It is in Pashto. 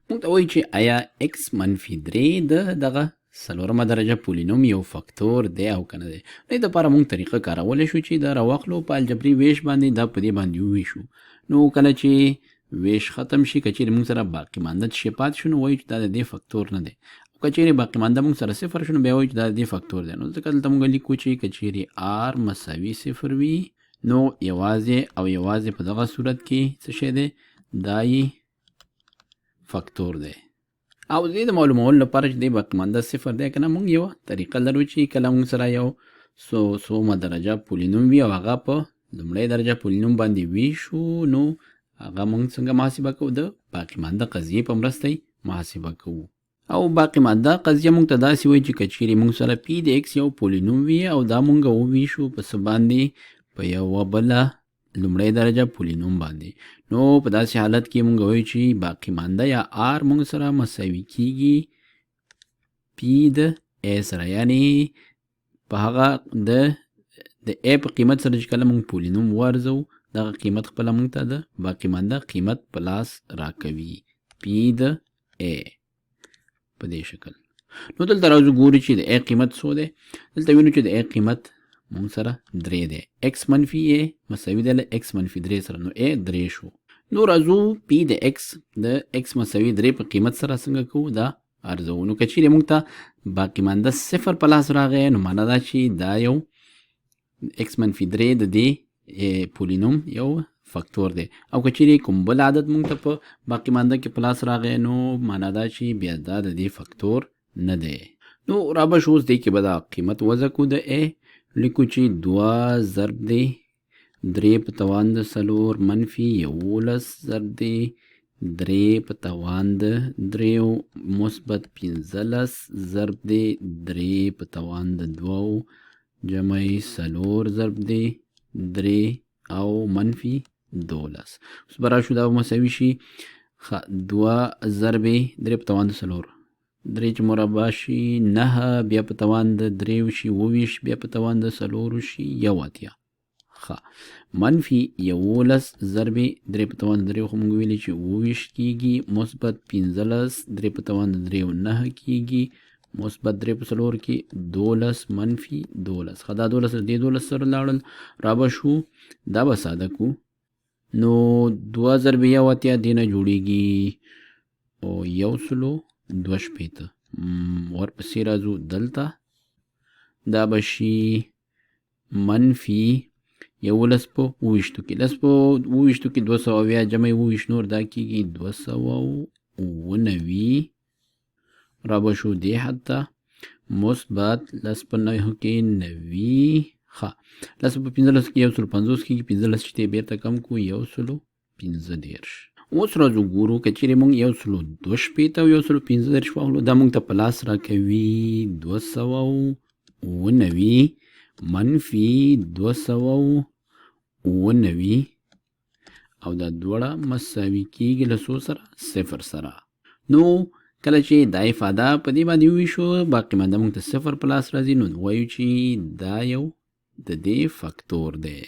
موږ ته وایي چې آیا x منفي 3 د دغه څلورمه درجه پولینوم یو فاکتور دی او که نه دی. نو دې دپاره موږ طریقه کارولی شو چې دا راواخلو په الجبري ویش باندې، دا په دې باندې وویشو. نو کله چې ویش ختم شي، که چیرې موږ سره باقي مانده څه شی پاتې شو، نو وایو چې دا د دې فاکتور نه دی، او که چیرې باقي مانده موږ سره صفر شو، نو بیا وایو چې دا د دې فاکتور دی. نو ځکه دلته موږ لیکو چې که چیرې آر مساوي صفر وي، نو یوازې او یوازې په دغه صورت کې څه شی دی، دا یې فاکتور دی. او د دې د معلومولو لپاره چې دې باقي مانده صفر دی که نه، موږ یوه طریقه لرو چې کله موږ سره یو څومه درجه پولینوم وي او هغه په لومړۍ درجه پولینوم باندې ویشو، نو هغه موږ څنګه محاسبه کوو؟ د باقي مانده قضیې په مرسته یې محاسبه کوو. او باقي مانده قضیه موږ ته داسې وایي چې که چیرې موږ سره پی د ایکس یو پولینوم وي او دا موږ وویشو په څه باندې، په یوه بله لومړۍ درجه پولینوم باندې، نو په داسې حالت کې موږ وایو چې باقي مانده یا آر موږ سره مساوي کیږي پی د ای سره، یعنی په هغه د ای په قیمت سره چې کله موږ پولینوم وارزو، دغه قیمت خپله موږ ته د باقي مانده قیمت په لاس راکوي، پی د ای په دې شکل. نو دلته راځو ګورو چې د ای قیمت څو دی. دلته وینو چې د ای قیمت موږ سره 3 دی، ایکس منفي ای مساوي دی له ایکس منفي 3 سره، نو ای 3 شو. نو راځو پی د ایکس د ایکس مساوي 3 په قیمت سره څنګه کوو دا ارزو. نو که چیرې موږ ته باقي مانده صفر په لاس راغی، نو معنا دا چې دا یو ایکس منفي 3 د دې پولینوم یو فاکتور دی، او که چیرې کوم بل عدد موږ ته په باقي مانده کې په لاس راغی، نو معنا دا چې بیا دا د دې فاکتور نه دی. نو را به شو اوس دې کې به دا قیمت وضع کړو د ای، لیکو چې 2 ضرب دی 3 په توان د 4 منفي 11 ضرب دی 3 په توان د 3 مثبت 15 ضرب دی 3 په توان د 2 جمع 4 ضرب دی 3 او منفي 12. اوس به راشو دا به مساوي شي 2 ضرب 3 په توان د 4، 3 چې مربع شي 9، بیا په توان د 3 شي 27، بیا په توان د 4 شي 81. منفي 11 ضرب 3 په توان د 3 خو موږ ویلي چې 27 کېږي، مثبت 15 3 په توان د 3 9 کېږي، مثبت 3 په 4 کې 12 منفي 12. دا 12 له دې 12 سره لاړل، را به شو دا به ساده کړو. نو 2 ضرب 81 دې نه جوړېږي او 162. ورپسې راځو دلته، دا به شي منفي 11 په 27 کې، 10 په 27 کې 270 جمع 27 نور دا کېږي 297. را به شو دې حد ته، مثبت 10 په 9 کې 90، 10 په 15 کې 150 کېږي، 15 چې دی بېرته کم کړو 135. اوس راځو ګورو که چیرې موږ 162 او 135 واخلو، دا موږ ته په لاس راکوي 297 منفي 297، او دا دواړه مساوي کېږي له څو سره؟ صفر سره. نو کله چې دا افاده په دې باندې وویشو، باقي مانده موږ ته صفر په لاس راځي، نو وایو چې دا یو د دې فاکتور دی.